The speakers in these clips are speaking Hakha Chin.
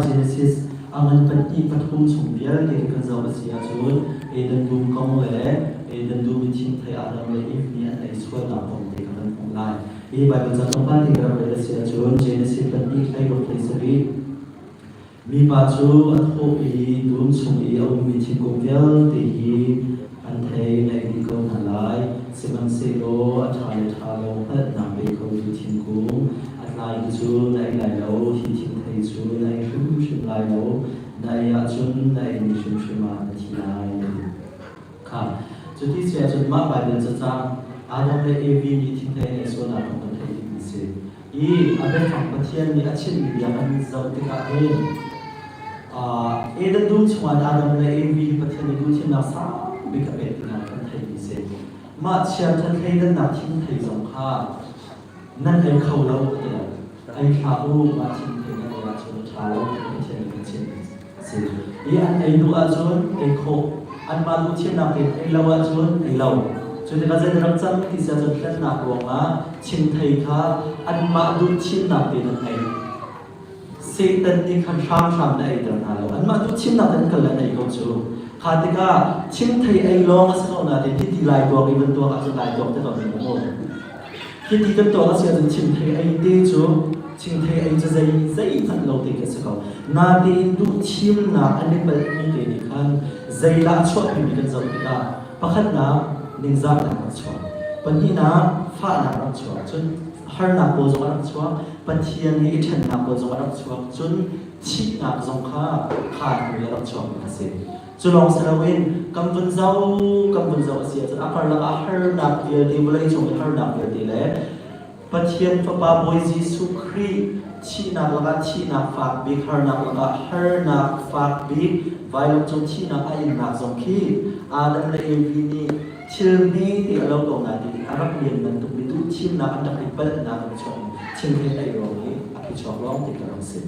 Genesis a ngan pahnih pathum chung vialte kan zoh a si ahcun Eden dum kong le Eden dum i thingthei Adam le Eve nih an ei sualnak kong te kha kan hmuh lai. Hi Baibal ca tlawmpal te ka rak rel a si ahcun Genesis pahnih 16 17 Mipa cu a thawh i dum chung i a ummi thingkung vialte hi an thei na ei dih ko hna lai. Sihmanhsehlaw a ṭha le ṭha lo hngalhnak pe khotu thingkung a tlai hi cu na ei lai lo. Hi thingthei cu na ei hrimhrim lai lo. Na ei ahcun na ei ni hrimhrim ah na thi lai. Kha cuti si ahcun mah Baibal cacang Adam le Evi nih thingthei an ei sualnak kong kan theih dingmi a si. I a biafang Pathian nih a chimmi bia kan zoh tikah hin Eden dum chungah Adam le Evi hi Pathian nih duhthimnak sang bik a pek tinak kan theihmi a si. Mah chiatṭhat thleidannak thingthei zong kha nan ei kho lo a ti lo. Ei hlah u, mah thingthei nan ei ahcun a ṭha lo ti Pathian nih kan chimmi a si. I an ei duh ahcun ei khawh, anmah duhthimnak tein ei lo ahcun ei lo. Cu tikah zei rak cang ti si ahcun hlennak ruangah thingthei kha anmah duhthimnak tein an ei. Satan nih khan hramhram na eiter hna lo. Anmah duhthimnak tein kal le an ei ko cu. Kha tikah thingthei ei lawng a si ko nain hiti lai tuak i van tuak ahcun lai tuak te ko ning mu. Hiti kan tuak a si ahcun thingthei ei te cu thingthei ei cu zei zeihmanh lo te khi a si ko. Natein duhthimnak an i palhmi te nih khan zeidah a chuahpimi kan zoh tikah pakhatnak ningzahnak a chuak. Pahnihnak fahnak a rak chuak. Cun harnak pawl zong a rak chuak. Pathian nih i ṭhennak pawl zong a rak chuak. Cun thihnak zong kha kha hnu i a rak chuakmi a si. Cu lawng si loin kan vun zoh kan vun zoh a si ahcun a karlak ah harnak vialte vawleicung i harnak vialte le Pathian Fapa Bawi Jesuh Khrih thihnak lakah thihnak fak bik harnak lakah harnak fak bik vailam cung thihnak a innak zong khi Adam le Evi nih thil hme te a lo ko na ti a rak lian bantuk mi duhthimnak an rak i palhnak an chuak thil he ei ruang i a phichuak lawng te ka rak si.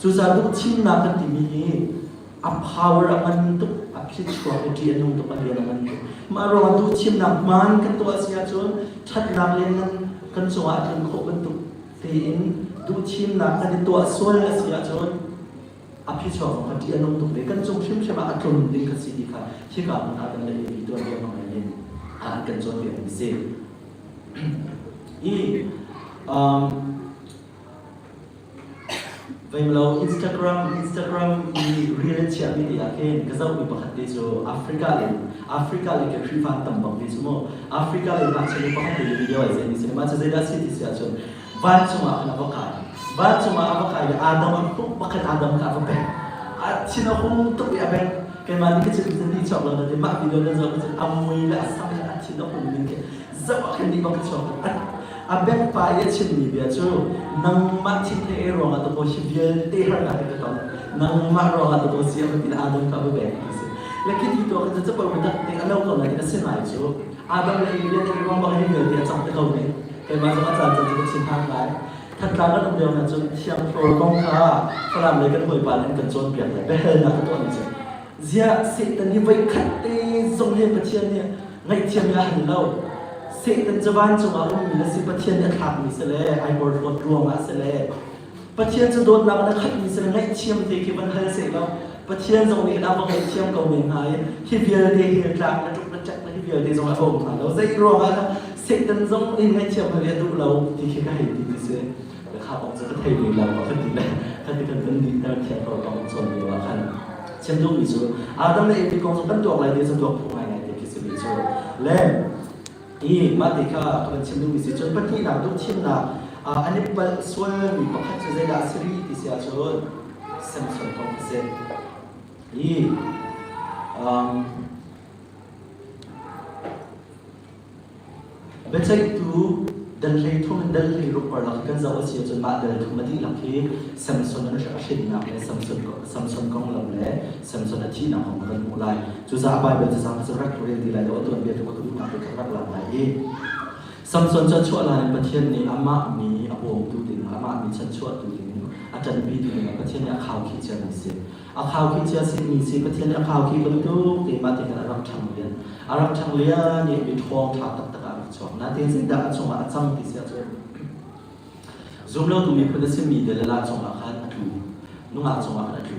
Cucaah duhthimnak kan timi hi a power a ngan tuk a phichuak i ṭih a nung tuk a lian a ngan tuk mah ruangah duhthimnak hmaan kan tuah si ahcun ṭhatnak le ngan kan cungah a tlun khawh bantuk tein duhthimnak kan i tuah sual a si ahcun a phichuak zong kha ṭih a nung tuk ve kan cung hrimhrim ah a tlun ding kha si ti kha hika hmun ah kan le i tuanbia hmang in an kan cawnpiak mi si i Veimlo Instagram Instagram i reel an chiahmi te ah khin ka zohmi pakhat te cu Africa le Africa le ka Khrihfa an tam bak ve cu mu. Africa le ngakchia nu pakhat te nih video ai zeihmi si. Mah cu zeidah a si ti si ahcun vancung ah khan a va kai. Vancung ah a va kai i Adam a hmuh pakhat Adam kha a va bengh. A thin a hung tuk i a bengh. Keimah nih ka chim cu ni chuak lo na ti mah video na zoh cun a mui le a sam le a thin a hung ning khi zoh ah khan nih bak ka chuak. A bengpa i a chimmi bia cu nangmah thinthei ei ruangah dakaw hi vialte harnak hi ka ton nangmah ruangah dakaw si a ti Adam kha va beng ti si le khi ti tuah khan capo biatak te a lo ko nain a si ngai cu Adam le Eve an ei ruang bak hi vialte a cang te ko ne keimah zong a caan caan cu ka thin hang ngai Thantlang kan um lio hna cun thiang thlawl kong kha Falam lei kan hawipa nih an kan cawnpiak le biahalnak ka tuah ni cu ziah Satan hi voikhat te zong hi Pathian nih ngaihthiam hi a hal lo. Satan cu vancung ah ummi na si, Pathian nih a thlakmi si le ai porhlawt ruangah si le Pathian cu dawtnak in a khatmi si le ngaihthiam te khi van hal seh law Pathian zong nih a va ngaihthiam ko men hnga i hi vialte hi tlak na ṭuk na ṭek na hi vialte zong a bawm hnga lo. Zei ruangah dah Satan zong nih ngaihthiam hal hi a duh lo ti khi ka hei ti ti si. Kha kong cu ka thei ve lo ka ti le ka ti kan kan dih ter thiam ko kong cawn lio ah khan chim duhmi cu Adam le Evi kong cu kan tuak lai ti cu tuak phu ngaingai te khi si mi cu le i mah ti kha ka van chim duhmi si cun pahnihnak duhthimnak an i palh sualmi pakhat cu zeidah a si rih ti si ahcun Samson kong a si i Biaceihtu dal 13 in dal 16 karlak kan zoh a si ahcun mah dal thum a dihlak hi Samson an a hrinnak le Samson, Samson konglam le Samson a thihnak kong kan hmuh lai. Cucaah Baibal cacang cu rak rel ti lai lo a tuanbia tu ka duhnak te kha rak lak lai i Samson cu a chuah hlan in Pathian nih amah mi a bawmtu ding amah mi chanchuahtu ding in a ṭanpitu ding ah Pathian nih a khaukhih ciami a si. A khaukhih cia simi si Pathian nih a khaukhih bantuk te mah te khan a rak ṭhang lian. A rak ṭhang lian i mi ṭhawng ṭha taktak ah a rak chuak. Nain zeidah a chungah a cang ti si ahcun zumlotu miphun a simi Delilah cungah khan a tlu. Nungak cungah khan a tlu.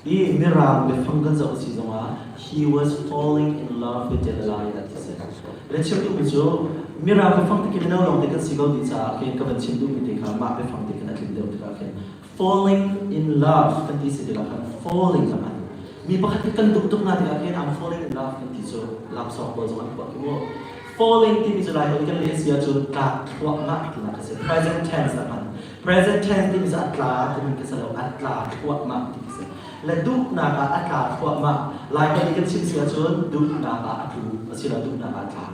I Mirang biafang kan zoh si zongah he was falling in love with Delilah ti si. Le chim duhmi cu Mirang biafang te khi mino lawng te kan si ko ti caah khin ka van chim duhmi te kha mah biafang te khin a tlin deuh tikah khin falling in love kan ti si tikah khan falling a hman. Mi pakhat hi kan duh tuk hna tikah khin I'm falling in love kan ti cu lamsawng pawl zong an phuah khi mu. Falling timi cu Lai holh kan leh si ahcun tlak thluahmah tinak a si. Present tense a hman. Present tense timi cu a tla timi ka si lo, a tla thluahmah ti ka si. Le duhnak ah a tla thluahmah. Lai holh i kan chim si ahcun duhnak ah a tlu, asilo duhnak ah a tla.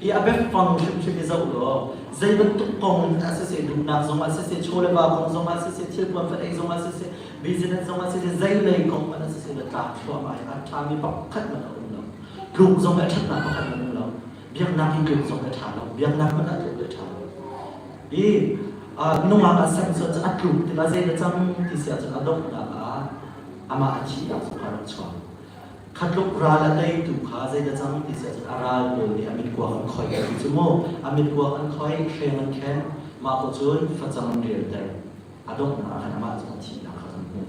I a biafang hrimhrim i zoh law zei bantuk kong ah siseh, duhnak zong ah siseh, chaw le va kong zong ah siseh, thilpuan fat ei zong ah siseh, business zong ah siseh, zei lei kong hmanh ah siseh, na tlak thluahmah i a ṭhami pakhat hmanh a um lo. Tluk zong a ṭhatnak pakhat hmanh a um lo. Biaknak i tluk zong a ṭha lo. Biaknak hmanh ah tluk a ṭha lo. I nungak ah Samson cu a tluk tikah zei na cang ti si ahcun a donghnak ah amah a thihnak zong kha a rak chuak. Kha tluk ral a teitu kha zei dah cang ti si ahcun a ral pawl nih a mitkuak an khoi ti cu mu. A mitkuak an khoi, hreng an khen, mah ko cun facang an rialter. A donghnak ah khan amah cu a thihnak kha kan hmuh.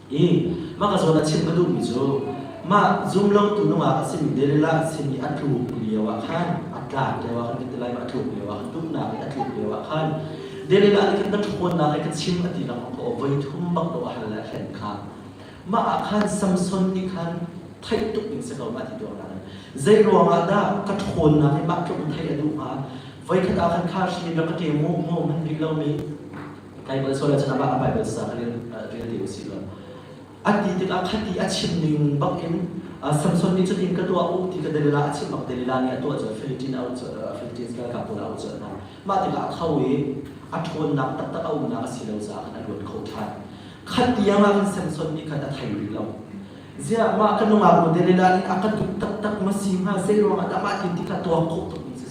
I mah ka zawn a chim ka duhmi cu mah zumlotu nungak a simi Delilah a simi a tluk lio ah khan a tlak lio ah khan kan ti lai ma a tluk lio ah khan duhnak i a tluk lio ah khan Delilah nih khan na ṭhawnnak he ka chim a ti lengmang ko voi thum bak lo a hal le a hlen kha mah ah khan Samson nih khan theih tuk ding si ko mah ti tuak na zei ruangah dah ka ṭhawnnak hi mah tluk in theih a duh hnga voikhat ah khan kha hri rak ka ṭe mu mu man rih lomi Bible sual ahcun amah a Bible sa rel rel ti usih law a ti tikah khati a chim ning bak in Samson nih cutin ka tuah u ti ka Delilah a chim bak Delilah nih a tuah cu Philippines a Philippines ralkap pawl a auh hna mah tikah a tho i a ṭhawnnak taktak a umnak a si lo caah khan a luat kho ṭhan khat tiang ah khan Samson nih khan a thei rih lo ziah mah ka nungak nu Delilah nih a ka duh taktak ma si hnga zei ruangah dah mah tin ti kha tuak khawh tuk mi si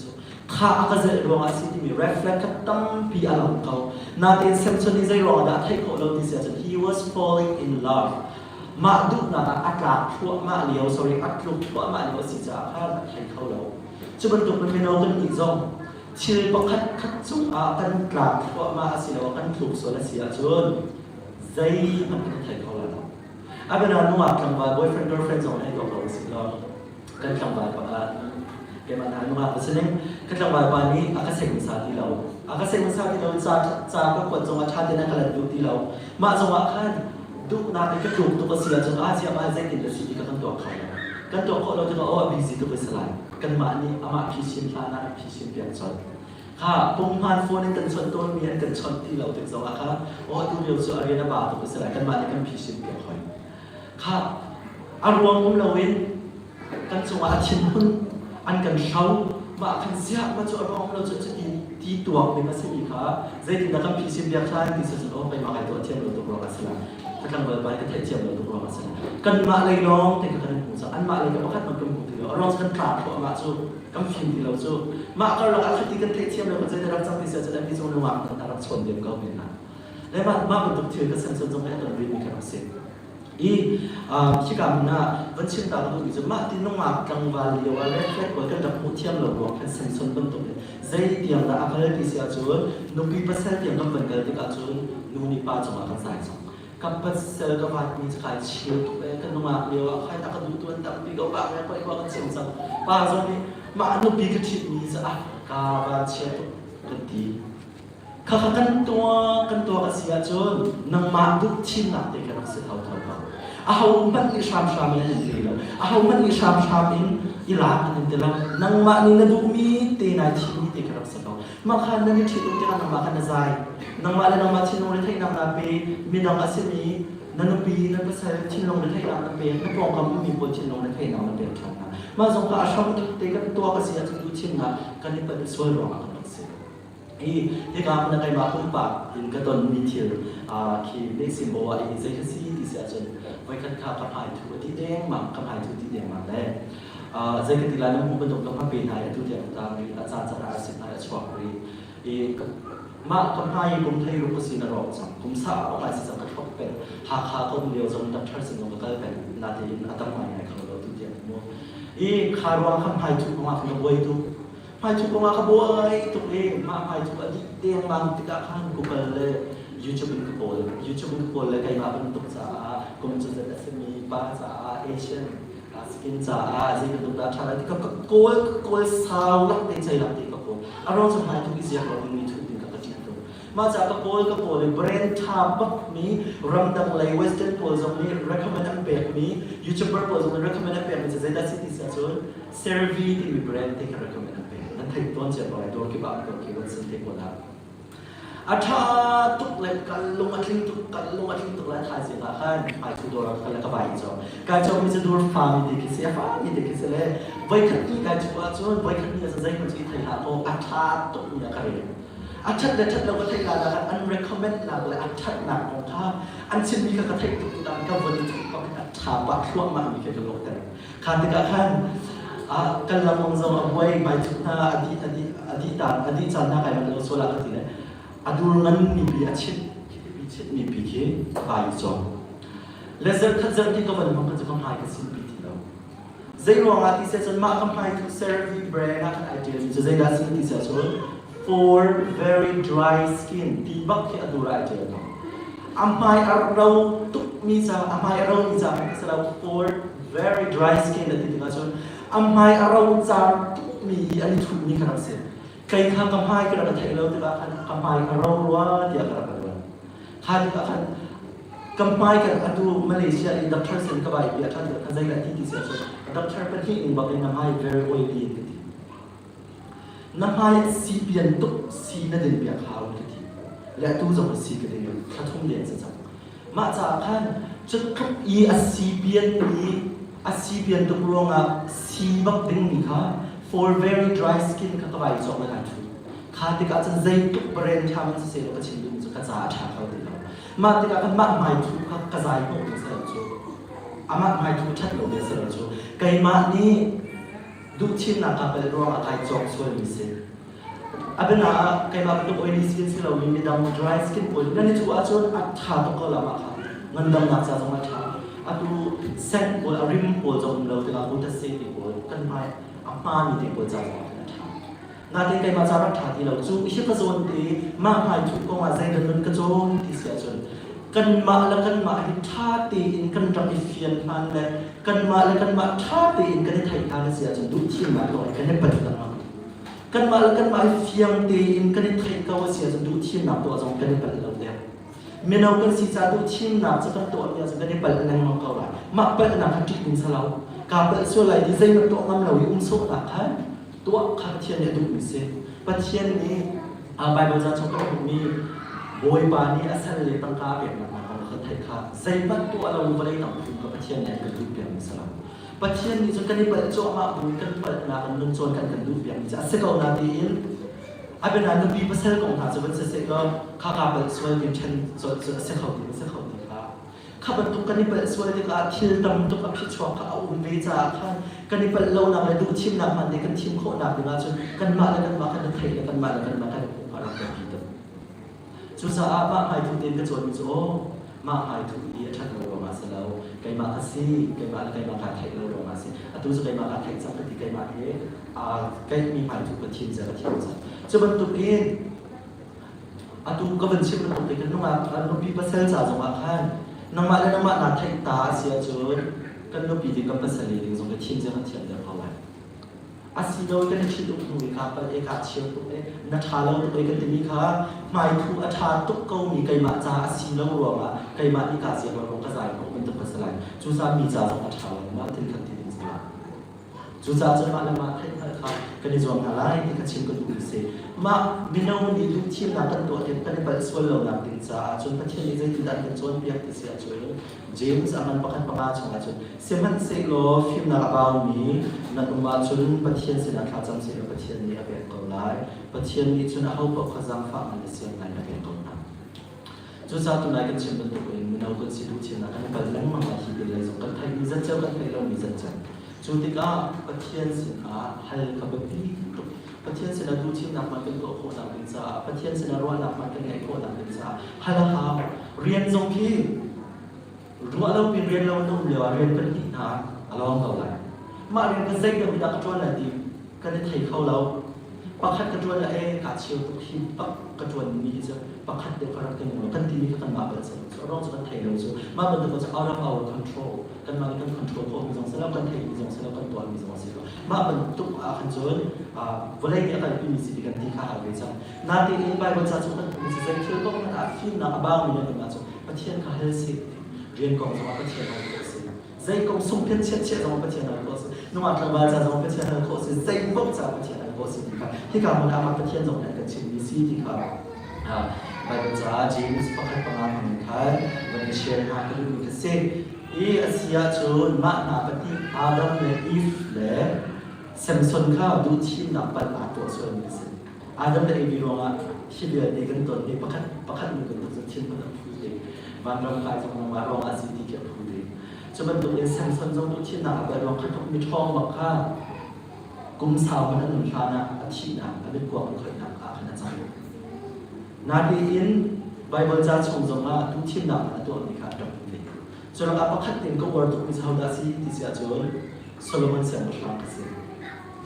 kha a ka zelh ruangah a si timi red flag kha tampi a lang ko. Natein Samson nih zei ruangah dah a theih khawh lo ti si ahcun he was falling in love. Mah duhnak ah a tlak thluahmah lio, sorry, a tluk thluahmah lio a si caah khan a thei kho lo. Cu bantuk in mino kan nih zong thil pakhat khat cungah kan tlak thluahmah asiloah kan tluk sual a si ahcun zeihmanh kan thei kho lai lo. A biana nungak tlangval boyfriend girlfriend zong hei tuah ko usih law kan tlangval pa keimah hna nungak ka si ning ka tlangval pa nih a ka seng hmasa ti lo a ka seng hmasa ti lo ca ca ka kuat zongah ṭha tein a ka let duh ti lo mah zongah khan duhnak i ka tluk tuk a si ahcun a ziah mah zeitin ka si ti ka kan tuak kho lo kan tuak khawh lo tikah oh a busy tuk a si lai kanmah nih amah phisin hlan ah phisin piak colh kha punghman phone in kan chawnh tawn mi an kan chawnh ti lo tik zongah kha oh atu lio cu a rian a ba tuk a si lai kanmah nih kan phisin piak hoi Kha a ruang um loin kan cungah a thinhun an kan hro mah khan ziah mah cu a ruang um lo cu cuti ti tuak ding a simi kha zeitindah kan phisin biak hlan ti si cun aw keimah kai tuah thiam lo tuk ruang a si lai ka tlangval pa ka theih thiam lo tuk ruang a si lai kanmah lei lawng te kha kan hmu cang anmah lei ka pakhat hmanh kan hmu ti lo a ruang cu kan tla thluahmah cu kan fim ti lo cu mah karlak ah khati kan theih thiam lo kan zeidah rak cang ti si ahcun an mi cung lungah kan rak chawn diam ko men hna le mah mah bantuk thil ka Samson zong he a ton rihmi kha rak si i khika hmun ah van chim ta ka duhmi cu mah ti nungak tlangval lio ah red flag pawl kan rak hmuh thiam lo ruang khan Samson bantuk in zei tiang dah a kal ti si ahcun nupi pasal tiang kan van kal tikah cun nu nih pa cungah kan zai cang ka pasal ka vatmi cu kai chil tuk e ka nungak lio ah khai ta ka duh tu an tampi ko pa me koi kan chim cang pa zong nih mah nupi ka ṭhitmi cu ah ka van chia tuk kan ti Khakha kan tuah kan tuah a si ahcun nangmah duh thimnak te kha rak si thotho ko. Ahohmanh nih hramhram in an in pe lo. Ahohmanh nih hramhram in i lak an in ti lo. Nangmah nih na duhmi te nai thimmi te kha rak si ko. Mah kha nan i ṭhit um tikah nangmah kha na zai. Nangmah le nangmah thinlung retheihnak naa pe. Midang a simi na nupi, na pasal thinlung retheihnak na pek. Na pawngkam ummi pawl thinlung retheihnak na pek ṭhan hna. Mah zong kha a hram te kan tuah a si ahcun duh thimnak kan i panh sual ruangah kan rak si. Hi hika hmun ah keimah pumpak in ka tonmi thil khi Nehsim bo ah i zei kha si ti si ahcun voikhat kha ka hmai thu a ti dengmang ka hmai thu ti dengmang le zei ka ti lai na hmuh bantuk ka hmape hna i atu tiang tang rih a caan caan ah a sit hna i a chuak rih i mah ka hmai i kum thei ruk ka si na rawk cang kum sa a ngai si cang ka thlop peng Hakha ka um lio zong doctor sin zong ka kal peng natein a tam ngai ngai kho lo tu tiang mu i kha ruang kha hmai thu kong ah khan ka buai tuk Hmaicu kong ah ka buai tuk i mah hmaicu a dih dengmang tikah khan Google le YouTube in ka kawl. YouTube in ka kawl le keimah bantuk caah kum cuzat a simi pa caah Asian skin caah zei bantuk dah ṭha lai ti ka kawl ka kawl sau lak te cei lak te ka kawl. A ruang cu hmai tuk i ziak lo dingmi thut ding ka ka ṭih tuk. Mah caah ka kawl ka kawl i brand ṭha bakmi ramdang lei western pawl zong nih recommend an pekmi YouTuber pawl zong nih recommend an pekmi cu zeidah si ti si ahcun CeraVe timi brand te kha recommend an pek. Nan theih tawn cia ko lai dawr kip ah an dawr kip an sin te ko la. A ṭha tuk le kal lung a tling tuk kal lung a tling tuk lai thaizing ah khan hmaicu dawr ah kal ka vai i cawk. Kai cawkmi cu dur fami te khi si a fami te khi si le voikhat ni kai cu ahcun voikhat ni ah zeihmanh cu i thei hlah kaw a ṭha tuk mi ah ka rel. A ṭhat le ṭhat lo ka theih lai ah an recommend nak le a ṭhatnak kong kha an chimmi kha ka theih tuk tikah ka von i thup bak a ṭha pah thluahmah mi khi ka lawhter. Kha tikah khan kan lengmang zong a buai hmaichuk hna a dih a dih a dih ta a dih caan hna kai manh lo sual ah ka ti le a dur ngan mi pi a chit khi chit mi pi khi vai i cawm. Le zarkhat zarh ti ka van hmang ka cu ka hmai ka sin pi ti lo. Zei ruangah ti seh cun mah ka hmai thu CeraVe brand ah khan ai ṭial mi cu zeidah si ti seh cun for very dry skin ti bak khi a dur ah ai ṭial ko. A hmai a ro tuk mi ca a hmai a ro mi ca hmanh si lo for very dry skin a ti tikah cun a hmai a ro car tuk mi i an i thuh mi kha rak si. Kei kha ka hmai ka rak theih lo tikah khan ka hmai a ro rua tiah ka rak ruat. Kha tikah khan ka hmai kan atu Malaysia i doctor sin ka vai pi a ṭha tikah khan zeidah ti ti si ahcun doctor pahnih ning bak in na hmai very oily in ka ti. Na hmai si pian tuk si na din piak hau ka ti. Le atu zong si ka ding thla thum len si cang. Mah caah khan cutluk i a si pian i a si pian tuk ruangah si bak ding mi kha for very dry skin kha ka vai cawk le kai ṭhu. Kha tikah cun zeitluk brand ṭha man siseh law ka chim duhmi cu ka ca a ṭha kho ti lo. Mah tikah khan mah hmaithu kha ka zai hnawh ding si lo cu. Amah hmaithu ṭhat lo bia si lo cu. Keimah nih duhthimnak kaa palh ruangah kai cawk sualmi si. A biana ah keimah bantuk oily skin si lomi midang dry skin pawl nan i cuh ahcun a ṭha tuk ko la mah kha. Ngandamnak ca zong a ṭha. Atu scent pawl a rim pawl zong um lo tikah hutase ti pawl kan hmai a hmami te pawl ca zong ah khan a ṭha. Nain keimah ca rak ṭha ti lo cu hi ka zawn te mah hmaithup kong ah zeidah nun ka cawn ti si ahcun kanmah le kanmah hi ṭha tein kan rak i fian hlan le kanmah le kanmah ṭha tein kan i theih hlan a si ahcun duhthimnak tuah hi kan i palh lengmang. Kanmah le kanmah hi fiang tein kan i theih ko a si ahcun duhthimnak tuah zong kan i palh lo deng. Mino kan si caah duhthimnak cu kan tuahmi ahcun kan i palh lengmang ko lai. Mah palhnak kha ṭih ding si lo. Kaa palh sual lai ti zeihmanh tuah ngam lo i um sawhnak kha tuah kha Pathian nih a duhmi si. Pathian nih Baibal ca chung kan hmuhmi Bawipa nih a sal le tangka a peknak hna kong kha theih kha zeihmanh tuah lo vawlei tang phung kha Pathian nih an kan duh piakmi si lo. Pathian nih cun kan i palh cuahmah bu kan palhnak in nun cawn kan kan duh piakmi cu a si ko na tiin a biana nupi pasal kong hna cu van si seh law kha kaa palh sual ti ṭhen colh cu a si kho ti a si kho ti kha Kha bantuk kan i palh sual tikah thil tam tuk a phichuak kha a um ve caah khan kan i palh lonak le duhthimnak hmanh nih kan thim khawhnak dingah cun kanmah le kanmah kan i theih le kanmah le kanmah kan i hmuh kha rak biapi tuk. Cucaah mah hmaithu tein ka cawnmi cu aw mah hmaithu i a ṭhat lo ruangah si lo keimah ka si keimah le keimah kaa theih lo ruangah si atu cu keimah kaa theih cang ka ti keimah he aa kaihmi hmaithu ka thim ca ka thim cang. Cu bantukin Atu ka van chim bantuk te khan nungak nupi pasal ca zongah khan nangmah le nangmah naa theih ta a si ahcun kan nupi ding kan pasal le ding zong ka thim zia kan thiam deuh ko lai. Asi lo kan i ṭhit uk hnu i kaa palh e kaa chir tuk e na ṭha lo tuk e kan timi kha hmaithu a ṭha tuk komi keimah ca a si lo ruangah keimah nih kaa ziak lo ruang ka zai ko bantuk ka si lai. Cucaah mi ca zong a ṭha lo mah tin khan ti ding si lai. Cucaah cun mah le mah theihhngalh kha kan i zuam hna lai ti kha chim ka duhmi a si. Mah mino nih duhthimnak kan tuah tik kan i palh sual lonak ding caah cun Pathian nih zeitindah an kan cawnpiak ti si ahcun James a ngan pakhat panga chungah cun sihmanhsehlaw fimnak a baumi nan um ahcun Pathian sinah thlacam sehlaw Pathian nih a pek ko lai. Pathian nih cun ahopaoh kha zaangfah ngai le siang ngai in a pek ko hna. Cucaah tunai kan chim bantuk in mino kan si duhthimnak kan i pal lengmang lai hi ti lei zong kan theihmi zat cio kan theih lomi zat cio. Cu tikah Pathian sinah hal kha biapi tuk. Pathian sinah duhthimnak hmanh kan tuah khawhnak ding caah, Pathian sinah ruahnak hmanh kan ngeih khawhnak ding caah hal a hau. Rian zong khi ruah lo pin rian lo na um lio ah rian kan hnih hna a lawng ko lai. Mah rian kha zeidah dah ka ṭuan lai ti kan i thei kho lo. Pakhat ka ṭuan le ee kaa cheu tuk hi bak ka ṭuan mi hi cu. Pakhat deuh kha rak kan um kan timi kha kanmah bal si cu a ruang cu kan thei lo cu mah bantuk cu out of our control, kanmah nih kan control khawhmi zong si lo, kan theihmi zong si lo, kan tuahmi zong si lo. Mah bantuk ah khan cun vawlei nih a kalpimi si ti kan ti kha hau ve cang. Natein Bible ca chung kan hmuhmi cu zei thil paoh hmanh ah fimnak a baumi nan um ahcun Pathian kha hal seh, rian kong zongah Pathian hal khawh si, zei kong sungphiat chiatchiah zong Pathian hal khawh si, nungak tlangval ca zong Pathian hal khawh si, zei paoh ca Pathian hal khawh si ti kha hika hmun ah mah Pathian zong nih an kan chimmi si ti kha Bible ca James 1:5 hmang khan van i share hna ka duhmi kha si. I a si ahcun mah hna pahnih Adam le Eve le Samson kha duhthimnak palh aa tuah sualmi a si. Adam le Evi ruangah hi vialte kan ton hi pakhat pakhat nu bantuk cu thin hmanh a phu te. Vanram kai zong nangmah ruangah a si ti khi a phu te. Cu bantuk in Samson zong tu thihnak a bal ruang kha tluk mi ṭhawng bak kha kum sau hmanh a nun hlan ah a thihnak a mitkuak an khoihnak ah khan a cang. Natein Bible ca chung zongah tu thimnak a tuahmi kha a rak um ve. Cu lakah pakhat tein ka uar tukmi cu hodah a si ti si ahcun Solomon siangpahrang a si.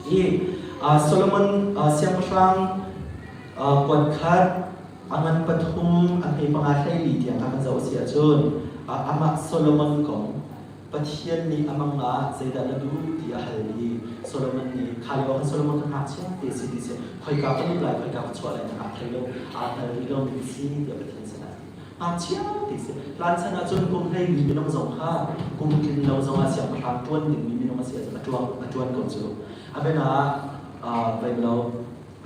Hi Solomon siangpahrang kuat khat a ngan pathum a hme panga hleili tiang kha kan zoh a si ahcun amah Solomon kong Pathian nih a mang ah zeidah na duh ti a hal i Solomon nih kha lio ah khan Solomon ka ngakchia te si ti si khoika ka luh lai khoika ka chuah lai na hngal thei lo aa hngal rih lomi ka si tiah Pathian sinah ngakchia ti si. Hlan chan ahcun kum 14 minung zong kha kum tlin lo zong ah siangpahrang ṭuan dingmi minung a si ahcun a ṭuan a ṭuan ko cu. A biana ah lo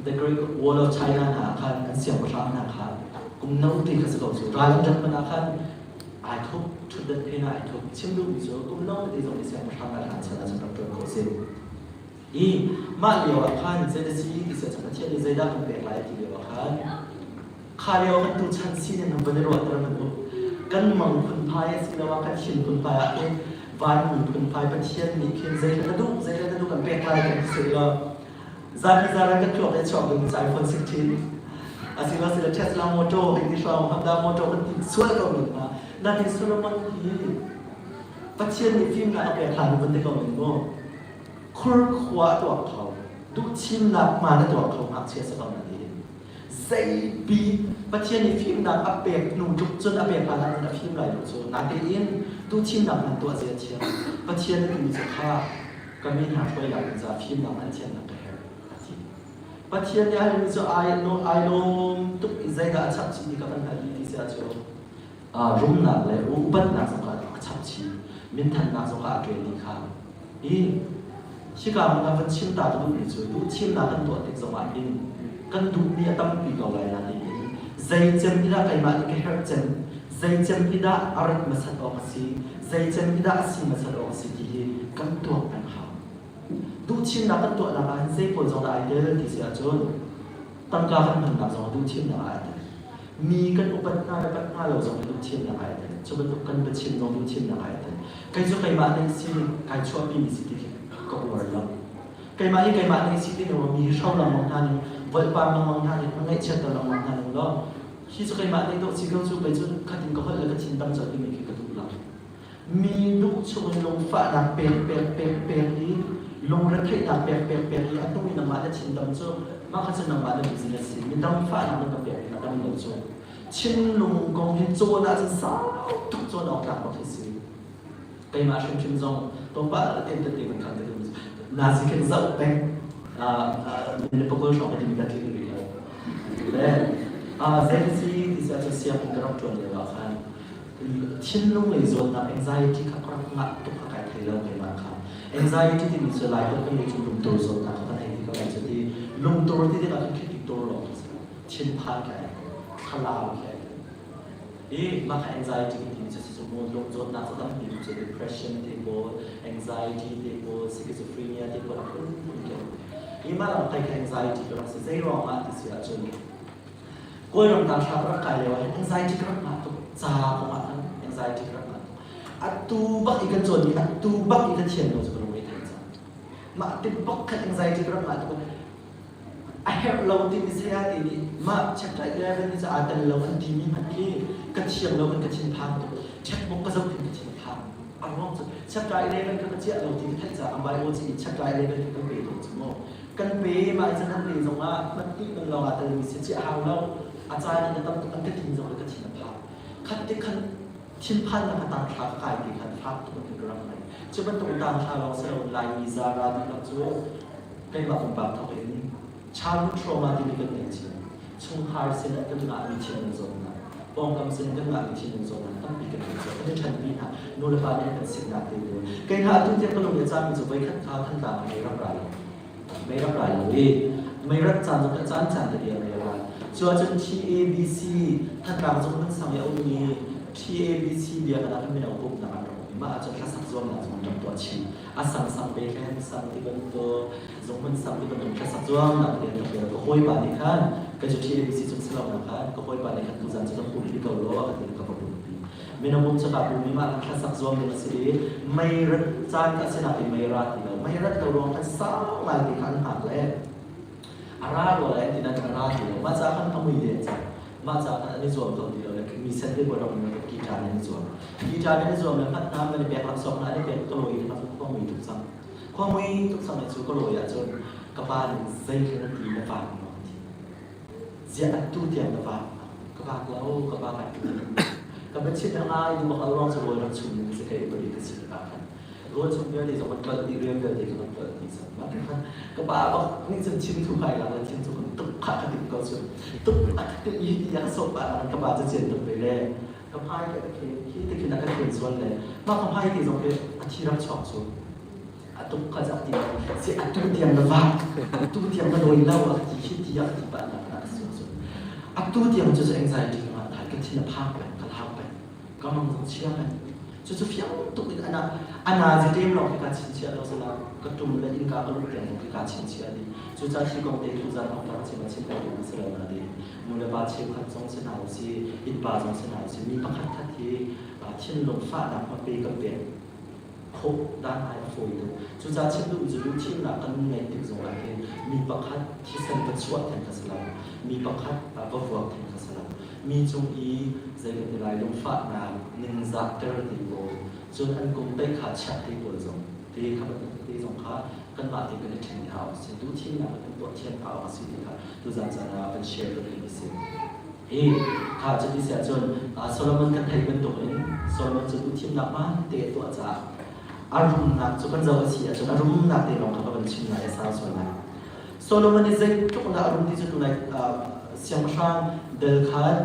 the Great Wall of China hna ah khan an siangpahrang hna kha kum no te kha si ko cu. Ral an rat hmanh ah khan ai thup, ṭhutdan phen ah ai thup. Chim duhmi cu kum no tete zong nih siangpahrang ah hlan chan ahcun rak ṭuan khawh a si. I mah lio ah khan zei na si ti si ahcun Pathian nih zeidah kan pek lai ti lio ah khan Kha lio kan tuchan sining han van i ruahter hmanh u. Kan mang phunphai asiloah kan thin phunphai ah khin vanmi phunphai Pathian nih khin zei na duh, zei na duh kan pek lai kan ti seh law zapi zaran kan thluak le chuak ding cu iPhone 16 asiloah sila Tesla motor hei ti hrawng Honda motor kan ti sual ko men hna. Natin Solomon hi Pathian nih fimnak a pek hlan van ti ko men mu. Khurkhua a tuak kho, duhthimnak hmaan a tuak kho ngakchia si ko na ti. Zeipi Pathian nih fimnak a pek hnu tluk cun a pek hlan ahcun a fim lai lo cu. Natein duhthimnak nan tuah zia thiam. Pathian na timi cu kha ka mi hna hruai lai ding caah fimnak nan thiamnak ka herh a ti. Pathian nih a halmi cu ai ai lawm tuk i zeidah a chap chih ti kha kan hngalh dih ti si ahcun rumnak le upatnak zong kha a chap chih, minthannak zong kha a ṭuan dih kha. Hi hika hmun ah van chim ta ka duhmi cu duhthimnak kan tuah tik zongah hin kan duhmi a tampi ko lai nain zei cem hi dah keimah nih ka herh cem, zei cem hi dah a rat hmasat awk a si, zei cem hi dah a si hmasat awk a si ti hi kan tuak peng hau. Duhthimnak kan tuahnak ah hin zei pawl zong dah ai tel ti si ahcun tangka kan hmannak zong duhthimnak ah ai tel. Mi kan upat hna le pat hna lo zong hi duhthimnak ah ai tel. Cu bantuk kan biachim zong duhthimnak ah ai tel. Kei cu keimah nih si kai chuahpi mi si ti khi ka uar lo. Keimah hi keimah nih si ti ning mi hi hro lengmang hna ning, volhpar lengmang hna ning, ngaihchiatter lengmang hna ning law hi cu keimah nih dawh si ko cu kei cu khatin ka holh le ka thin tam colh timi khi ka duh lo. Mi duh chung in lungfahnak pek pek pek pek i lungretheihnak pek pek pek i a hnu i nangmah na thin dam cu mah kha cu nangmah na business si. Midang fahnak na ka pek i a dam lo cu. Thinlung kong hi cawn ahcun sau tuk cawn awk tlak bak hi si. Keimah hrimhrim zong tlawmpal tein tete kan khan te nazi khin zoh peng minute pakul hrawng ka timi ka tling rih lo. Le zei si ti si ahcun sianginn ka rak ṭuan lio ah khan thinlung lei zawtnak anxiety kha ka rak ngah tuk kha kai thei lo keimah kha. Anxiety timi cu Lai holh kan nih cu lungtur zawtnak kha kan hei ti ko lai cu ti lungtur ti tikah khin khi tur lawng kha si. Thinphan khi ai thlalau khi ai i mah kha anxiety kan timi cu si cu mu lung zawtnak cu tampi cu depression te pawl anxiety te pawl schizophrenia te pawl a phunphun ke i mah lam kai kha anxiety ka rak si zei ruang ah ti si ahcun Kawlram tang thla ka rak kai lio ah hin anxiety ka rak ngah tuk ca kong ah khan anxiety ka rak ngah tuk atu bak i kan cawn i atu bak i ka thiam lo cu ka lung thei cang mah ti bak khan anxiety ka rak ngah tuk a herh lo timi saya te nih mah chapter 11 ni cu aa tel lo an timi hmanh khi ka thiam lo kan ka thinphang tuk checkbook ka zoh khin ka thinphang a ruang cu chapter 11 kha ka chiah lo ti ka theih caah biology in chapter 11 kha kan pe tawn cu mu kan pe mah i can an pe zong ah hman ti man lawng aa telmi si chiah hau lo. A caan in a tam tuk an ka tin zong le ka thin a phang. Khat te khan thinphannak a tang thla ka kai ti khan fak tuk in ka rak ngai. Cu bantuk tang thla lawng si lo Laimi zara dihlak cu keimah pumpak thawk in childhood trauma timi kan ngei cio. Chungkhar sin ah kan ngahmi thinlung zawtnak, pawngkam sin kan ngahmi thinlung zawtnak tampi kan ngei cio. Kan i ṭhanpi hna. Nulepa nih an kan siknak te pawl. Kei hna atu tiang ka lung i a cami cu voikhat kha Thantlang ah mei rak ra lo. Mei rak ra lo i mei rat caan zong kha caan caan tete ah mei a ra. Cu ahcun TABC Thantlang zung hmun sang i a ummi TABC biakinn ah khan mino pumhnak an rak um i mah ahcun hlasak zuamnak zong an rak tuah chih. A sangsang Bethlehem sang ti bantuk, zunghmun sang ti bantuk hlasak zuamnak te an rak tuah. Ka hawipa nih khan ka cu TABC cung si lo nak khan ka hawipa nih khan tuzan cu kan pumpi ko law a ka ti ka va pumpi. Mino pum cu kaa pum i mah hlasak zuam ding a si i mei rat caan ka si nain mei ra ti lo. Mei rat lo ruang khan sau ngai ti kha an hngak le a ra rua lai ti nain a ra ti lo. Mah caah khan a mui deng cang. Mah caah khan an i zuam kho ti lo le mi sen te bawi rak in guitar in an i zuam. Guitar in an i zuam le hmat hna an i pek laksawng hna an i pek ka lawi kha khua mui tuk cang. Khua mui tuk cang i cu ka lawi ahcun ka pa nih zei na ti na van maw ti. Ziah atu tiang na van ka vak lo ka pa kai tu. Ka biachim a ngai duh bak ruang cu rawl rak chum ning si kei upadi ka si tikah khan rawl chung vialte zong kan ṭolh dih rian vialte kan ṭolh dih cang. Mah khan ka pa bak nih cun chim thu kai la chim cu kan tuk kha ka tim ko cu tuk a ka i ti a sok pa ka pa cu cian tuk ve le ka hmai ka ka khen khi te khin a ka khen sual le mah ka hmai ti zong khi a thi rak chuak cu a tuk kha zak ti si atu tiang na vak atu tiang na lawi lo a ti khi ti a ti pa na ka su cu atu tiang cu anxiety ka ngah thai ka thin a phang peng ka hlau peng ka mang zong chia peng cu cu fiang tuk in ana ana je tem lawng khi ka chinchiah lo sala ka tum le innka ka luh tiang khi ka chinchiah di cu ca thi kong te thu zan ong ta chim a chim ko ding si lo na di nu le pa cheukhat zong si hna si innpa zong si hna si mi pakhat khat hi thinlung fahnak hmape kan pek khawh dan ai a fawi tuk. Cucaah chim duh cu duhthimnak kan ngeih tik zongah hin mi pakhat thisen va chuah theng kha si lo, mi pakhat va vuak theng kha si lo. Mi cung i zei kan ti lai lungfahnak ningzahter ti pawl, cun an kum pei kha chiah ti pawl zong te kha bantuk te zong kha kanmah te kan i ṭhen hna awk a si. Duhthimnak kan tuah thiam hna awk a si ti kha tuzan caan ah kan share ka duhmi a si. Hi kha cuti si ahcun Solomon kan theih bantukin Solomon cu duhthimnak hmaan te a tuah caah a rumnak cu kan zoh a si ahcun a rumnak te lawng kha ka van chim lai a sau sual lai. Solomon i zeitluk dah a rum ti cu tunai siangpahrang dal khan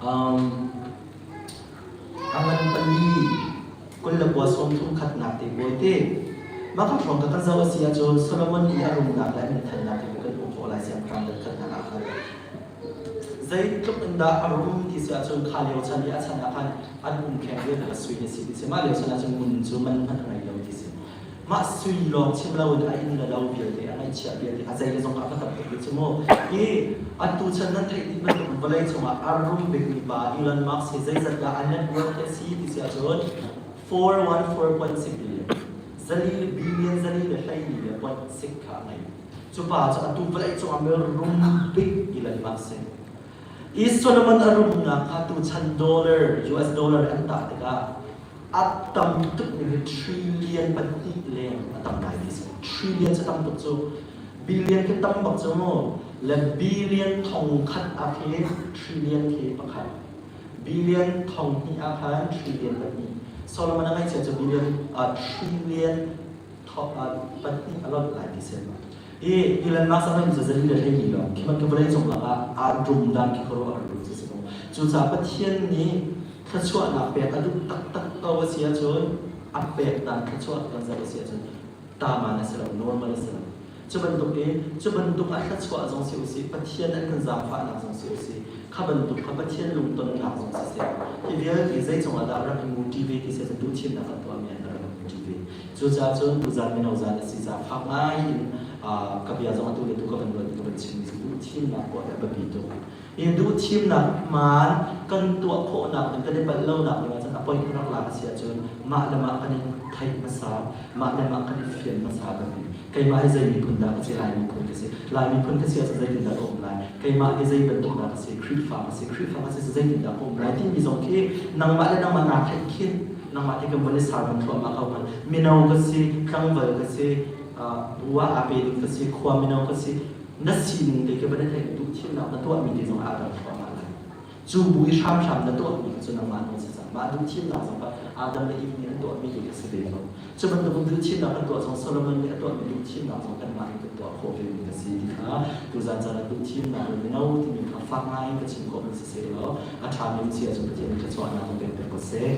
A ngan pali 29 30 khatnak te pawl te mah kha hrawng ka kan zoh a si ahcun Solomon i a rumnak le a minthannak hi kan hmuh khawh lai siangpahrang dal khatnak ah khan zeitluk in dah a rum ti si ahcun kha lio chan i a chan ah khan an umkheng vialte kha sui a si ti si mah lio chan ahcun ngun cu man hmanh a ngei lo ti si Mah sui lawng chim loin a inn le lo vialte, a ngaihchiah vialte, a zei le zong kha a tam tuk rih cu mu. Hi atu chan nan theih dih bantuk vawlei cungah a rum bikmi pa Elon Musk hi zeizat dah a net worth a si ti si ahcun 414.6 billion. Zali le billion zali le hleili le point six kha a ngei. Cu pa cu atu vawlei cungah mi rum bik Elon Musk si. I Solomon a rumnak kha tuchan dollar, US dollar an tah tikah a tam tuk ning hi trillion pahnih leng a tam ngai ti si. Trillion cu tam tuk cu. Billion khi tam bak cu mu. Le billion thong khat ah khi trillion khi pakhat. Billion thong hnih ah khan trillion pahnih. Solomon a ngaihchia cu billion trillion pahnih a lonh lai ti si. I Elon Musk a hman cu zali le hleili lawng khi bantuk vawlei cung lakah aa rum dan khi khuaruah har rum cu si ko. Cucaah Pathian nih thluachuahnak pek a duh taktak ko a si ahcun a pek dan thluachuah kan zoh a si ahcun taman a si lo, normal a si lo. Cu bantuk i cu bantuk a thluachuah zong si usih, Pathian an kan zaangfahnak zong si usih, kha bantuk kha Pathian lungtonnak zong siseh, hi vialte zei cungah dah rak i motivate ti si ahcun duhthimnak kan tuahmi ah rak i motivate. Cucaah cun tuzan mino zan a si caah fak ngai in ka bia zong atu le tu ka van ruat i ka van chimmi cu duhthimnak tuah hi a biapi tuk. Hi duhthimnak hmaan kan tuah khawhnak ding kan i palh lonak ding ahcun a poi rak lak a si ahcun mah le mah kan i theih hmasa, mah le mah kan i fian hmasa a biapi. Keimah hi zei miphun dah ka si, Lai miphun ka si. Lai miphun ka si ahcun zeitindah ka um lai? Keimah hi zei bantuk dah ka si? Khrihfa ka si. Khrihfa ka si zeitindah ka um lai? Timi zong khi nangmah le nangmah naa theih khin nangmah te kan von i sarman thluahmah ko hmanh mino ka si tlangval ka si bu ah aa pe ding ka si khua mino ka si. Na sining te khi van i theih duhthimnak na tuahmi te zong aa dang thluahmah lai. Cu bu i hramhram na tuahmi kha cu nangmah nawl si cang. Mah duhthimnak zong kha Adam le Eve nih an tuahmi te kha si ve ko. Cu bantuk duhthimnak kan tuah zong Solomon nih a tuahmi duhthimnak zong kanmah nih kan tuah khawh vemi ka si ti kha tuzan caan ah duhthimnak le mino timi kha fak ngai in ka chim khawhmi si seh law a ṭhami si ahcun Pathian nih thluachuahnak in pek ko seh.